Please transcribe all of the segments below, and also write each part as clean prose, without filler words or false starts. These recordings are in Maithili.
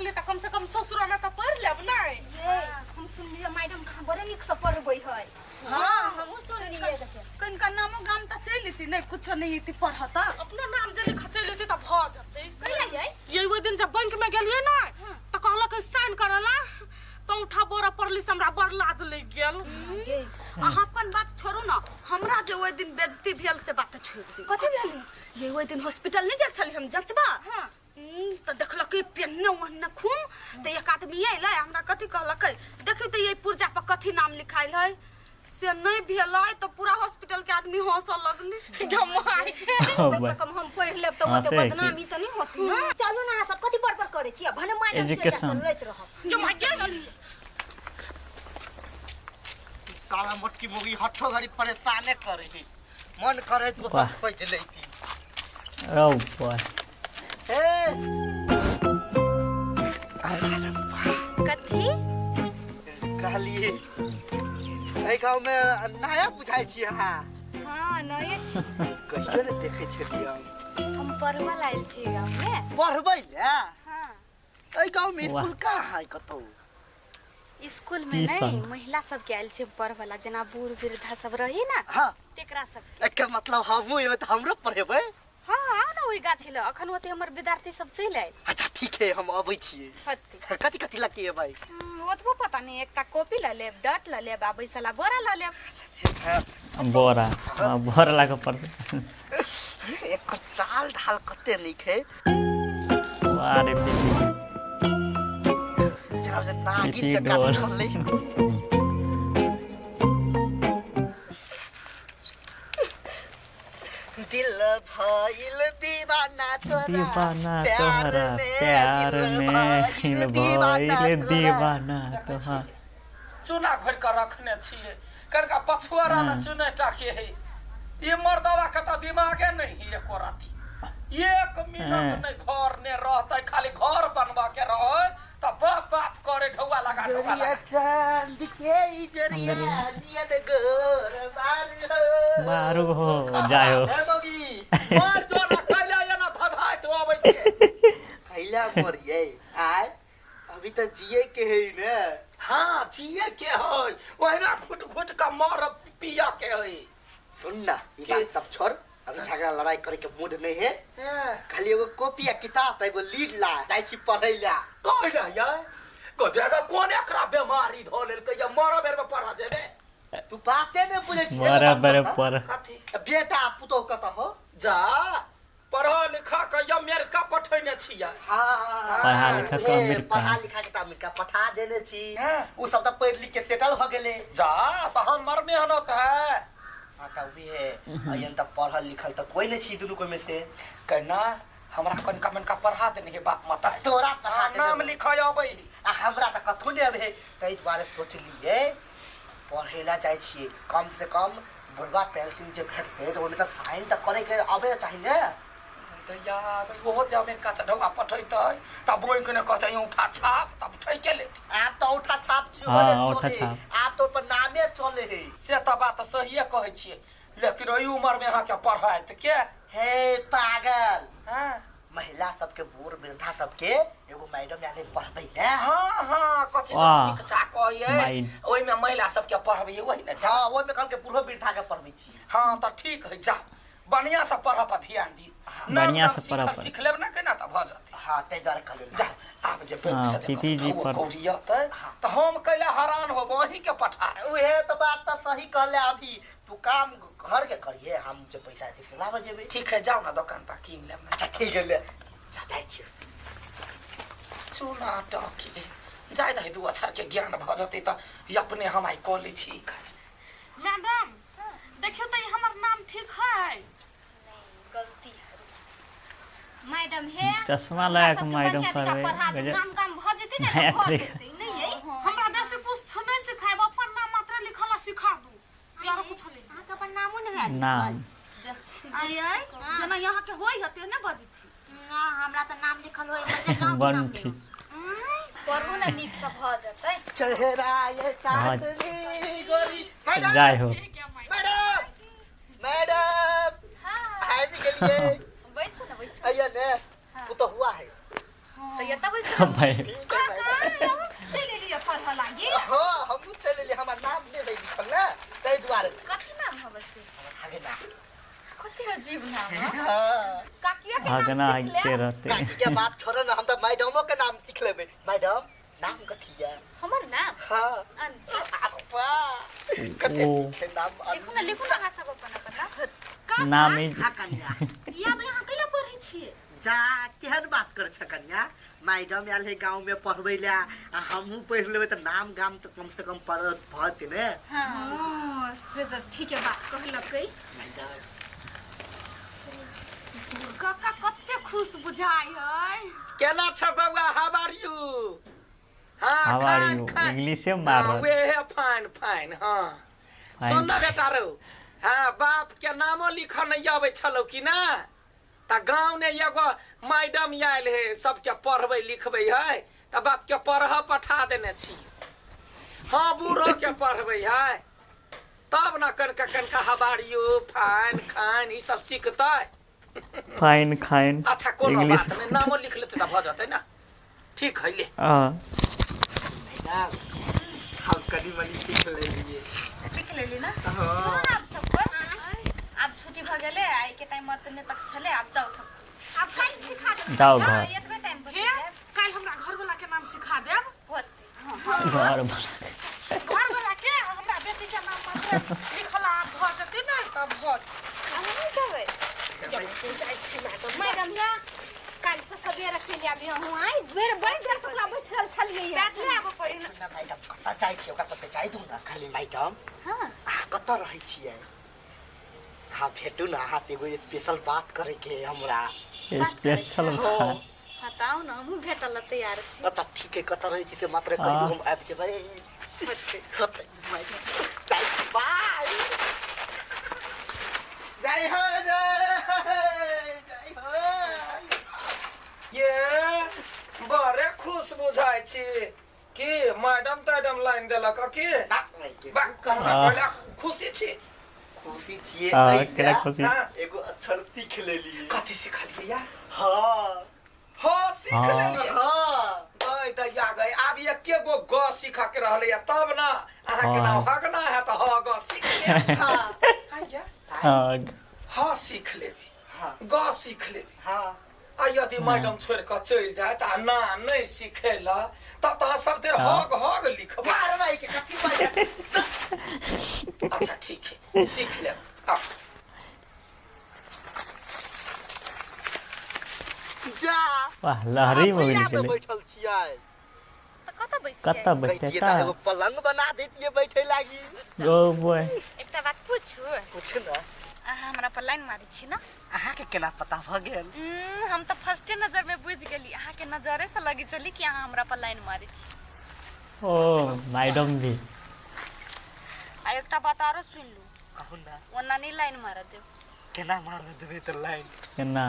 सकली तऽ कम से कम ससुरो में तऽ पढ़ लेब नै। ये हम सुनलियै मैडम कहाँ बड़े नीक से पढ़बै है। हाँ, हमहूँ सुनलियै। कनिका नामो गाम तऽ चलि एती, नहि कुछो नहि एती पढ़त। अपनो नाम जे लिखऽ चलि एती तऽ भऽ जेतै। कहिया यै? ये ओहि दिन जब बैंक में गेलियै ने तऽ कहलक साइन करऽ ला, तऽ उठा बोरा पड़ली से हमरा बड़ लाज लागि गेल। अहाँ अपन बात छोड़ू ने, हमरा जे ओहि दिन बेजती भेल से बात छोड़ि दियौ। कथी भेल? ये ओहि दिन हॉस्पिटल नहि गेल छलियै हम जँचबा? हाँ। तऽ देखलकै पेन्ने ओहने खून, तऽ एक आदमी अयलै हमरा कथी कहलकै, देखी तऽ ये पुर्जा पर कथी नाम लिखायल है, से नहि भेलै तऽ पूरा हॉस्पिटल के आदमी हंसऽ लगलै। कम से कम हम पढ़ि लेब तऽ ओते हँसै है की? बदनामी तऽ नहि होती ने। चलू ने, अहाँ सब कथी बड़बड़ करै छी? भने मैडम चलि जायत तऽ एजुकेशन। लैत रहब। जो माय साला मोटकी मोगी हठो घड़ी परेशाने करे है, मन करे तो वाह। सब खोज लेती। रौ बा। हे। कथी कहलिए एहि गाँव में नया बुझाइ छी अहाँ? हाँ, नये छी। कहियो ने देखै छलियै हम। हम पढ़बऽ लायल छी गाँवमे। पढ़बै ले? हाँ। एहि गाँव में वाह। स्कूल कहाँ है कतौ? स्कूल में की नहीं, संग? महिला सबके आयल छै पढ़वला, जेना बूढ़ वृद्धा सब रही ना। हाँ। तेकरा सबके। एकर मतलब हमहूँ एबै तऽ हमरो पढ़ेबै? हाँ, आउ ने ओहि गाछी लग, अखन ओते हमर विद्यार्थी सब चलि आयल। अच्छा ठीक है, हम अबै छियै। होतै। कथी कथी लऽ के एबै? ओतबो पता नहीं, एकटा कॉपी लऽ लेब, डट लऽ लेब, आ बैसला बोरा लऽ लेब। बोरा, हाँ, बोरा लागे पड़तै। एकर चाल ढाल कते नीक है। वाह रे पीपी। जेना जे नागिन पीपी जकाँ डोल। चलै। दिल भइल दीवाना तोरा दीवाना प्यार तोहरा में, प्यार दिल में भइल दीवाना भइल तोरा। दीवाना तोहरा। चूना घोरि कऽ रखने छियै, कनिका पछुआरा मे चूने टा के है। ई मर्दवा के तऽ दिमागे नहीं है एको रत्ती, एक मिनट नहीं घर ने रहतै, खाली घर बनबा के रहै तऽ बाप बाप करे ढौआ लगा ढौआ जरिया लगा। चांद के जरिया नियन गोर मारू। मारू हो जाय हो। हे मौगी। मर जो ना कैला एना धधाइत अबै छै। कैला मरियै आय, अभी तऽ जिए के है ने। हाँ, जिए के है, ओहिना घुट घुट के मर पिया के है। सुन ना, ई के? बात सब छोड़, अभी झगड़ा लड़ाई करे के मूड नहीं है। खाली एगो कॉपी आ किताब एगो लीड ला जाइ छी पढ़ै ला। कैला यै गधेगा कोन एकरा बेमारी धऽ लेलकै या मरऽ बेर में पढ़ऽ जेबे? तू बाते ने बुझै छी। मरऽ एगो बात बेर बता। पर। कथी? बेटा आ पुतोह कतऽ हो? जा पढ़ा लिखा के अमेरिका पठेने छियै। हाँ। पढ़ा लिखा के ए, अमेरिका। पढ़ा लिखा के तऽ अमेरिका पठा देने छी। हाँ। उ सब तऽ पढ़ि लिख के सेटल भऽ गेलै। जा तऽ हमर मेहनत है। हाँ तऽ उहे अयन तऽ पढ़ल लिखल तऽ कोई नहि छी दुनू कोई में से। केना हमरा कनिका मनिका पढ़ा देने हे बाप माता। तोरा पढ़ा हाँ, देने नाम हो। लिखऽ अबै। आ हमरा तऽ कथो नहि अबै, ताहि दुआरे सोचलियै पढ़ै ला जाइ छियै, कम से कम बुढ़वा पेंशन जे भेटतै तऽ ओहिमे तऽ साइन तऽ करैके अबै चाही ने। तऽ यार ओहो जे अमेरिका से ढौआ पठेतै तऽ बैंक ने कहतै औंठा छाप, तब ठैके लेतै। आब तऽ औंठा छाप सेहो हाँ, नहि औंठा चले। छाप। आब तऽ ओहिपर नामे चले है। से तऽ बात सहिए कहै छियै, लेकिन ओहि उमर मे अहाँके पढ़ायत के? हे पागल। हाँ। महिला सबके बूढ़ वृद्धा सबके एगो मैडम आयल है पढ़बै ले। हाँ हाँ, कथी वाह। शिक्षा कहै माइन। ओहिमे महिला सबके पढ़बै वही ने छै? हाँ, ओहिमे कहलकै बूढ़ो वृद्धा के पढ़बै छी। हाँ तऽ ठीक है, जा बढ़िया से पढ़ऽ पर ध्यान दियौ। नाम बढ़िया नाम से पढ़ऽ सीखल पर। सीख लेब ना केना तऽ भऽ जेतै। हाँ, ताहि दुआरे कहलियै। जा आब जे बैंक हाँ, से जे पीपी जी कतौ पर। कौड़ी अतै तऽ हम कैला हैरान होब, अहीं के पठा। उहे तऽ बात तऽ सही कहले। अभी तू काम घर के करिए, हम जे पैसा हेतै से लाबऽ जेबै। ठीक है, जाउ ना दोकान पर कीन लेब। अच्छा ठीक है, ले जा जाइ छियै। चूना टकी जाय दही, दू अक्षर के ज्ञान भऽ जेतै तऽ अपने हम आइ कऽ लै छी ई काज। मैडम देखियौ तऽ ई हमर नाम ठीक है? गलती है मैडम हे। चश्मा हमरा लगा के सबके मैडम बढ़िआँ जकाँ पढ़बै, पढ़ा दू, गजब। नाम गाम भऽ जेतै ने नया तऽ भऽ तरीका। जेतै नहि यै? हमरा बेसी कुछ नहि सिखायब, अपन नाम मात्र लिखला सिखा दू, आरो कुछ नहीं। अहाँके अपन नामो नहि आयल? नाम। आय जेना यहाँ के होय हते ने बजै छी। ना, हमरा तऽ नाम लिखल होय मतलब गाँव के नाम बंठी। लेब। पढ़ू ने, नीकसँ भऽ जेतै। चेहरा ये चांदनी गोरी। मैडम। जाय हो। मैडम मैडम हाँ। आबि गेलियै। बैसू ने, बैसू। अइया ने पुतहुआ है। तऽ एतऽ बैसल भाइ ठीक है मैडम। चलि एलियै पढ़ऽ लागी। हाँ, हमहूँ चलि एलियै, हमर नाम नहि रहै लिखल ने, ताहि दुआरे। कथी नाम हवे से? हमर भगना। कते अजीब नाम ह। हाँ। काकिया के नाम हगना सीख हगिते लेब। रहते। काकी के बात छोड़ो ना, हम तऽ मैडमो के नाम सीख लेबै। मैडम, नाम कथी है? हमर नाम हाँ। अंशु। अरे कते ओ। नीक है नाम। लिखू ने, लिखू ने अहाँ सब अपन अपन नाम। नाम ही। हाँ कन्या। याद अहाँ कैला पढ़ै छियै? जा, केहन बात कर छ कन्या? मैडम आयल है गाँव में पढ़बै लए आ हमहूँ पढ़ि लेबै तऽ नाम गाम तऽ कम से कम पढ़ भते ने। हाँ, से तऽ ठीके बात कहलकै। मैडम। काका कते खुश बुझाइ है। केना छ बौआ? हाउ आर यू? हाँ। How are Khan you? खान। इंग्लिशे मार हाँ, रहल। वे है फाइन फाइन। हाँ। फाइन। सुन न बेटा रौ, हाँ, बाप के नामो लिखऽ नहीं आबै छलौ कि ना? तऽ गाँव ने एगो मैडम आयल है, सबके पढ़बै लिखबै है, तऽ बाप के पढ़ऽ पठा देने छी। हाँ, बूढ़ो के पढ़बै है, तब न कनिका कनिका हबारियो फाइन खान ई सब सीखतै। फाइन खाइन। अच्छा, कोनो इंग्लिश। बात नहि, नामो लिख लेतै तऽ भऽ जेतै ने। ठीक है, ले। हाँ। मैडम, हम कनी मनी सीख लेलियै। सीख लेली ना? हाँ। सुनू ने, आब सबको आब छुट्टी भऽ गेलै। आइ के टाइम एतने तक छलै, आब जाउ सब। आब काल्हि सिखा देब। जाउ हाँ, घर। एतबे टाइम हे, बचलै। काल्हि हमरा घरवाला के नाम सिखा देब। होतै, हाँ। घर। घरवाला के आ हमरा बेटी के नाम मात्र लिखला आब भऽ जेतै ने तब भऽ अहाँ नहि जेबै? जाइ छी मैडम। मैडम या, काल्हि से सवेरे चलि आबी अहूँ। आइ बेर बड़ी देर तक बैठल छलियै। पैदले आबऽ पड़ी ने। ना मैडम, कतऽ जाइ छियै? ओकरा कतऽ जाइ दू ने खाली। मैडम। हाँ। अहाँ कतऽ रहै छियै? अहाँ भेटू ने, अहाँ से एगो स्पेशल बात करैके है हमरा। स्पेशल बात? हाँ, तऽ आउ ने, हमहूँ भेटल लए तैयार छी। अच्छा, ठीक है, कतऽ रहै छी से मात्र कहि दू, हम आबि जेबै। होतै। होतै मैडम, जाइ छी, बाय। जय हो, जय जय हो। ये बड़े खुश बुझाइ छी की? मैडम तैडम लाइन देलक की? बाप रे के। बा, आह। खुशी छी? खुशी छियै। हाँ, एहि केना लए खुशी? हाँ। एगो अक्षर सीख लेलियै। कथी सिखलियै यार? हाँ। हाँ, सीख लेलियै? हाँ। गई दैया गई, आब एके गो ग सीखऽ के रहलै तब ने अहाँके हाँ। नाम हगना है तऽ ह ग सीख लेब। हाँ। आइया। हाँ। ह सीख लेबै। हाँ। ग सीख लेबै। हाँ। आ यदि मैडम छोड़ि कऽ चलि जायत आ ना नहि सिखेला तब तऽ अहाँ सब देर हग हग लिखबै। बार भाई के कथी बाजै? अच्छा, ठीक है, सीख लेब आ। जा। वाह, लहरी अहाँ हो गेल भैया में छलै। बैठल छियै? तऽ कतऽ बैसियै? कतऽ बैठते? कहितियै तऽ एगो तऽ पलंग बना देतियै बैठे लागी। गो बॉय। एकटा बात पूछू? पूछू ने। अहाँ हमरा पर लाइन मारै छी ने? अहाँके केना पता भऽ गेल? हम तऽ फर्स्टे नजर में बुझि गेली। अहाँके नजरे से लगी चली कि अहाँ हमरा पर लाइन मारै छी। ओ मैडम भी। आ एकटा बात आरो सुनि लू। कहू ने। ओना नहि लाइन मारऽ देब। केना मार देबै तऽ लाइन? केना?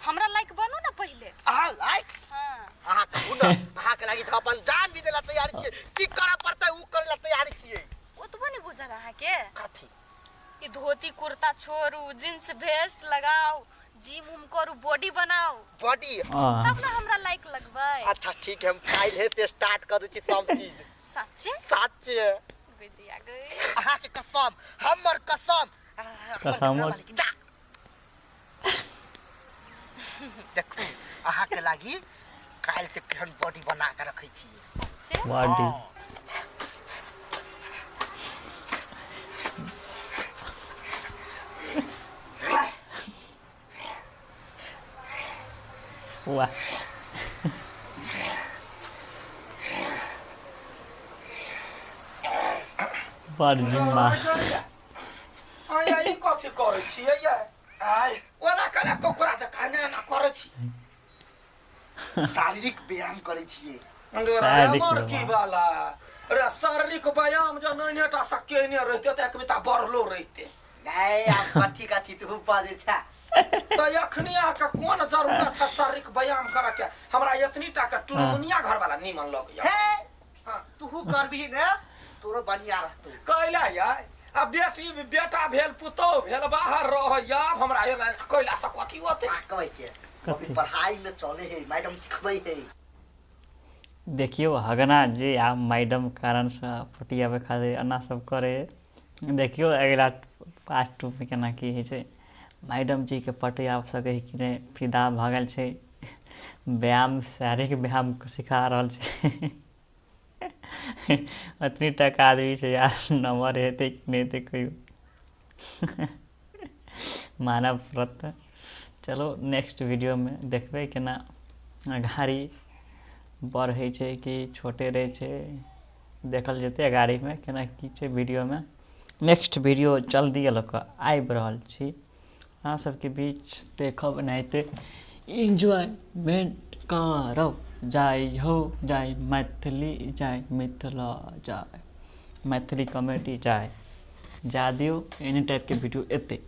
हमरा लाइक बनू ने पहिले। अहाँ लाइक? हाँ। अहाँ कहू ने, अहाँके लागी तऽ अपन जान भी देला तैयार छियै। की करऽ पड़तै उ करे ला तैयार छियै। ओतबो नहि बुझल अहाँके? कथी? ई धोती कुर्ता छोड़ू, जींस वेस्ट लगाउ, जिम उम करू, बॉडी बनाउ। बॉडी? हाँ। तब ने हमरा लाइक लगबै। अच्छा, ठीक है, हम काल्हि से स्टार्ट कर दै छी सब चीज। सच्चे? सच्चे। गई गई। अहाँके कसम, हमर कसम। कसमो। जा, देखू, अहाँके लागी काल्हि से केहन बॉडी बना के रखै छियै। सच्चे? बॉडी। हाँ। वाह, बड़ जिम्मा। आया, ई कथी करै छियै ये? आय। ओना कला कुकुरा जकाँ एना एना करै छी। शारीरिक व्यायाम करै छियै। शारीरिक मरकी व्यायाम। वाला रे, शारीरिक व्यायाम जँ नैनेटा सँ केने रहिते तऽ एक बिता बढ़लो रहिते। नहीं, आप कथी कथी तू बाजै छ? तऽ एखनी अहाँके कोन जरूरत है शारीरिक व्यायाम करऽ के? हमरा एतनी टा के टुनमुनिया घर वाला नीमन लगैया। हे। हाँ। तू करबही ने, तोरो बढ़िया रहतौ। कैला यार, आ बेटी बेटा भेल पुतोह भेल बाहर रहैया, आब हमरा एना कैला से कथी होतै? का कहबै के अभी पढ़ाई में चले है, मैडम सिखबै है। देखियौ हगना जे आब मैडम कारणसँ पटियाबै खातिर एना सब करे। देखियौ अगिला पार्ट 2 मे केना की होइ छै, मैडम जीके पटिया सकै है कि नहि। फिदा भऽ गेल छै, व्यायाम शारीरिक व्यायाम सिखा रहल छै। अतनी टका आदमी छै यार, नम्बर हेतै कि नहि हेतै कहियो मानव पड़त। चलो नेक्स्ट वीडियोमे देखबै केना अगाड़ी बढ़ै छै कि छोटे रहै छै, देखल जेतै अगाड़ीमे केना की छै वीडियोमे। नेक्स्ट वीडियो जल्दी लऽ कऽ आबि रहल छी अहाँ सबके बीच, देखब एनाहिते एन्जॉयमेंट करब। जय हो, जय मैथिली, जय मिथिला, जय मैथिली कॉमेडी, जय जा दियौ। एहने टाइपके वीडियो एतै।